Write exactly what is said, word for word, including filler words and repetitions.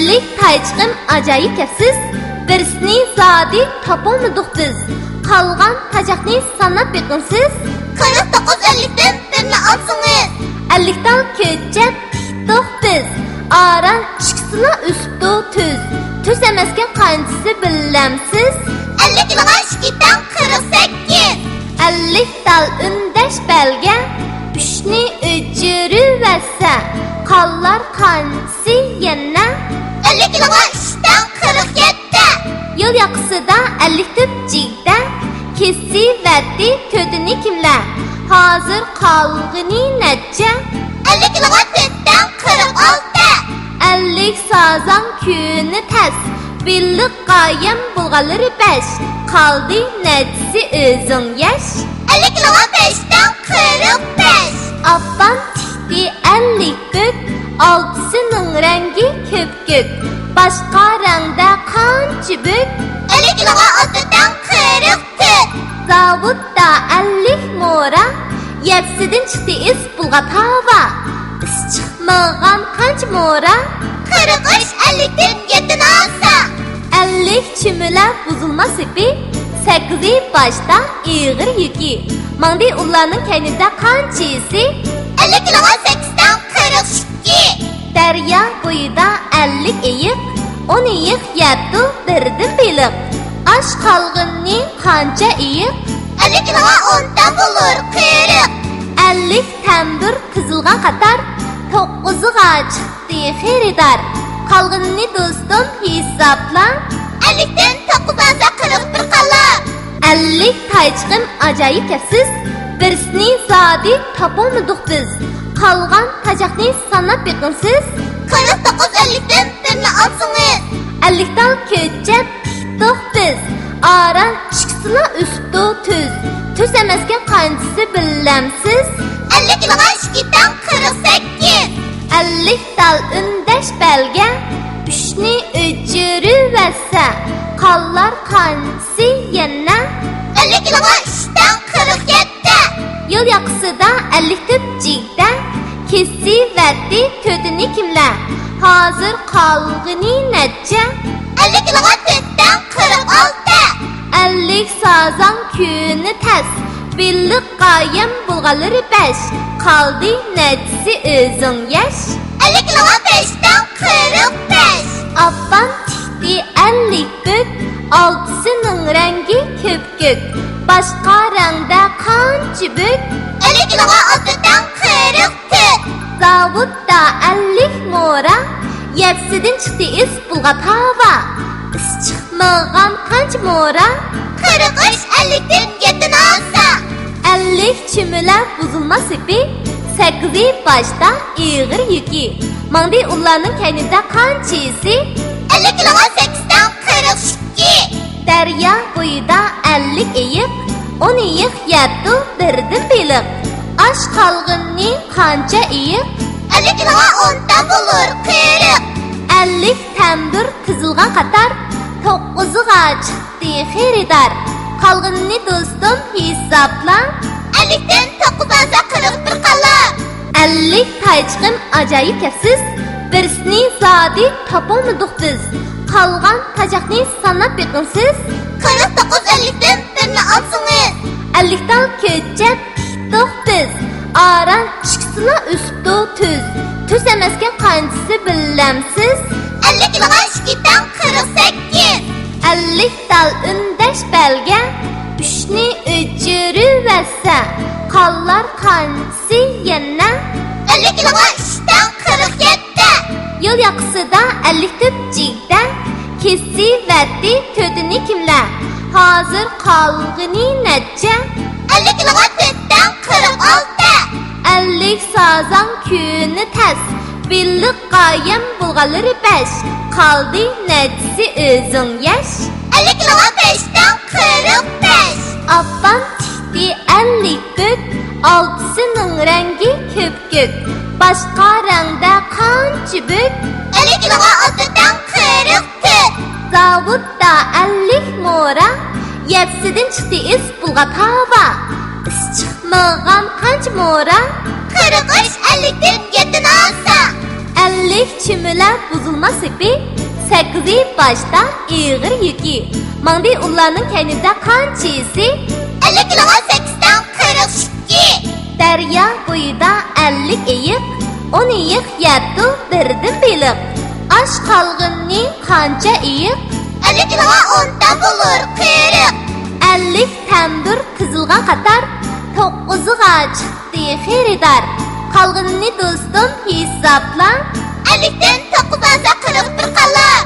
ئەللىك تايچىقىم ئاجايىپ كەپسىز، بىرسىنى زادى تاپالمىدۇق بىز. قالغان تايچىقنى ساناپ بېقىڭ سىز. قىرىق توققۇز ئەللىكتىن بىرنى ئالسىڭىز. ئەللىك تال كۆچەت تىكتۇق بىز. ئاران ئىككىسىلا ئۆسۈپتۇ تۈز. تۈز ئەمەسكەن قانچىسى بىلەمسىز؟ ئەللىك كىلوغا ئىككى تەڭ قىرىق سەككىز. ئەللىك تال ئۈندەش بەلگە، ئۈچنى ئۆچۈرۈۋەتسە، قالار قانچىسى يەنە؟ ئەللىك كىلوغا ئۈچ تەڭ قىرىق يەتتە. يول ياقىسىدا ئەللىك تۆت جىگدە، كېسىۋەتتى تۆتىنى كىملەر؟ ھازىر قالغىنى نەچچە؟ ئەللىك كىلوغا تۆت تەڭ قىرىق ئالتە. ئەللىك سازاڭ كۈنى تەس، بېلىق قايەم بولغانلىرى بەش. قالدى نەچچىسى ئۆزۈڭ يەش؟ ئەللىك كىلوغا بەش تەڭ قىرىق بەش. ئاپام تىكتى ئەللىك بۆك، ئالتىسىنىڭ رەڭگى كۆپكۆك. باشقا رەڭدە قانچە بۆك؟ ئەللىك كىلوغا ئالتە تەڭ قىرىق تۆت. زاۋۇتتا ئەللىك مورا، يەتتىسىدىن چىقتى ئىس بولغان ھاۋا. ئىس چىقمىغان قانچە مورا؟ قىرىق ئۈچ ئەللىكتىن يەتتىنى ئالسا. ئەللىك چۈمۈلە بۇزۇلما سېپى، سەككىزى باشتا ئېغىر يۈكى. ماڭدى ئۇلارنىڭ كەينىدە قانچىسى؟ ئەللىك كىلوغا سەككىز تەڭ قىرىق ئىككى. دەريا بويىدا ئەللىك ئېيىق، ئون ئېيىق يەپتۇ بىردىن بېلىق. ئاش قالغىنى قانچە ئېيىق؟ ئەللىك كىلوغا ئون تەڭ بولۇر قىرىق. ئەللىك تەمبۇر تىزىلغان قاتار، توققۇزىغا چىقتى خېرىدار. قالغىنىنى دوستۇم ھېسابلا. ئەللىكتىن توققۇز ئالسا قىرىق بىر قالار. ئەللىك تايچىقىم ئاجايىپ كەپسىز، بىرسىنى زادى تاپالمىدۇق بىز. قالغان تايچىقنى ساناپ بېقىڭ سىز. قىرىق توققۇز ئەللىكتىن بىرنى ئالسىڭىز. ئەللىك تال كۆچەت تىكتۇق بىز. ئاران ئىككىسىلا ئۆسۈپتۇ تۈز. تۈز ئەمەسكەن قانچىسى بىلەمسىز؟ ئەللىك كىلوغا ئىككى تەڭ قىرىق سەككىز. ئەللىك تال ئۈندەش بەلگە، ئۈچنى ئۆچۈرۈۋەتسە، قالار قانچىسى يەنە؟ ئەللىك كىلوغا ئۈچ تەڭ قىرىق يەتتە. يول ياقىسىدا ئەللىك تۆت جىگدە، كېسىۋەتتى تۆتىنى كىملەر؟ ھازىر قالغىنى نەچچە؟ ئەللىك كىلوغا تۆت تەڭ قىرىق ئالتە. ئەللىك سازاڭ كۈنى تەس، بېلىق قايەم بولغانلىرى بەش. قالدى نەچچىسى ئۆزۈڭ يەش؟ ئەللىك كىلوغا بەش تەڭ قىرىق بەش. ئاپام تىكتى ئەللىك بۆك، ئالتىسىنىڭ رەڭگى كۆپكۆك. باشقا رەڭدە قانچە بۆك؟ ئەللىك كىلوغا ئالتە تەڭ قىرىق تۆت. زاۋۇتتا ئەللىك مورا، يەتتىسىدىن چىقتى ئىس بولغان ھاۋا. ئىس چىقمىغان قانچە مورا؟ قىرىق ئۈچ ئەللىكتىن يەتتىنى ئالسا. ئەللىك چۈمۈلە بۇزۇلما سېپى، سەككىزى باشتا ئېغىر يۈكى. ماڭدى ئۇلارنىڭ كەينىدە قانچىسى؟ ئەللىك كىلوغا سەككىز تەڭ قىرىق ئىككى. دەريا بويىدا ئەللىك ئېيىق، ئون ئېيىق يەپتۇ بىردىن بېلىق. ئاش قالغىنى قانچە ئېيىق؟ ئەللىك كىلوغا ئون تەڭ بولۇر قىرىق. ئەللىك تەمبۇر تىزىلغان قاتار، توققۇزىغا چىقتى خېرىدار. قالغىنىنى دوستۇم ھېسابلا. ئەللىكتىن توققۇز ئالسا قىرىق بىر قالار. ئەللىك تايچىقىم ئاجايىپ كەپسىز، بىرسىنى زادى تاپالمىدۇق بىز. قالغان تايچىقنى ساناپ بېقىڭ سىز. قىرىق توققۇز ئەللىكتىن بىرنى ئالسىڭىز. ئەللىك تال كۆچەت تىكتۇق بىز. ئاران ئىككىسىلا ئۆسۈپتۇ تۈز. تۈز ئەمەسكەن قانچىسى بىلەمسىز؟ ئەللىك كىلوغا ئىككى تەڭ قىرىق سەككىز. ئەللىك تال ئۈندەش بەلگە، ئۈچنى ئۆچۈرۈۋەتسە، قالار قانچىسى يەنە؟ ئەللىك كىلوغا ئۈچ تەڭ قىرىق يەتتە. يول ياقىسىدا ئەللىك تۆت جىگدە، كېسىۋەتتى تۆتىنى كىملەر؟ ھازىر قالغىنى نەچچە؟ ئەللىك كىلوغا تۆت تەڭ قىرىق ئالتە. ئەللىك سازاڭ كۈنى تەس، بېلىق قايەم بولغانلىرى بەش. قالدى نەچچىسى ئۆزۈڭ يەش؟ ئەللىك كىلوغا بەش تەڭ قىرىق بەش. ئاپام تىكتى ئەللىك بۆك، ئالتىسىنىڭ رەڭگى كۆپكۆك. باشقا رەڭدە قانچە بۆك؟ ئەللىك كىلوغا ئالتە تەڭ قىرىق تۆت. زاۋۇتتا ئەللىك مورا، يەتتىسىدىن چىقتى ئىس بولغان ھاۋا. ئىس چىقمىغان قانچە مورا؟ قىرىق ئۈچ ئەللىكتىن يەتتىنى ئالسا. ئەللىك چۈمۈلە بۇزۇلما سېپى، سەككىزى باشتا ئېغىر يۈكى. ماڭدى ئۇلارنىڭ كەينىدە قانچىسى؟ ئەللىك كىلوغا سەككىز تەڭ قىرىق ئىككى. دەريا بويىدا ئەللىك ئېيىق، ئون ئېيىق يەپتۇ بىردىن بېلىق. ئاش قالغىنى قانچە ئېيىق؟ ئەللىك كىلوغا ئون تەڭ بولۇر قىرىق. ئەللىك تەمدۇر قىزىلغا قاتار، توققۇزىغا چىقتى خېرىدار. قالغىنىنى دوستۇم ھېسابلا. ئەللىكتىن توققۇز ئالسا قىرىق بىر قالار.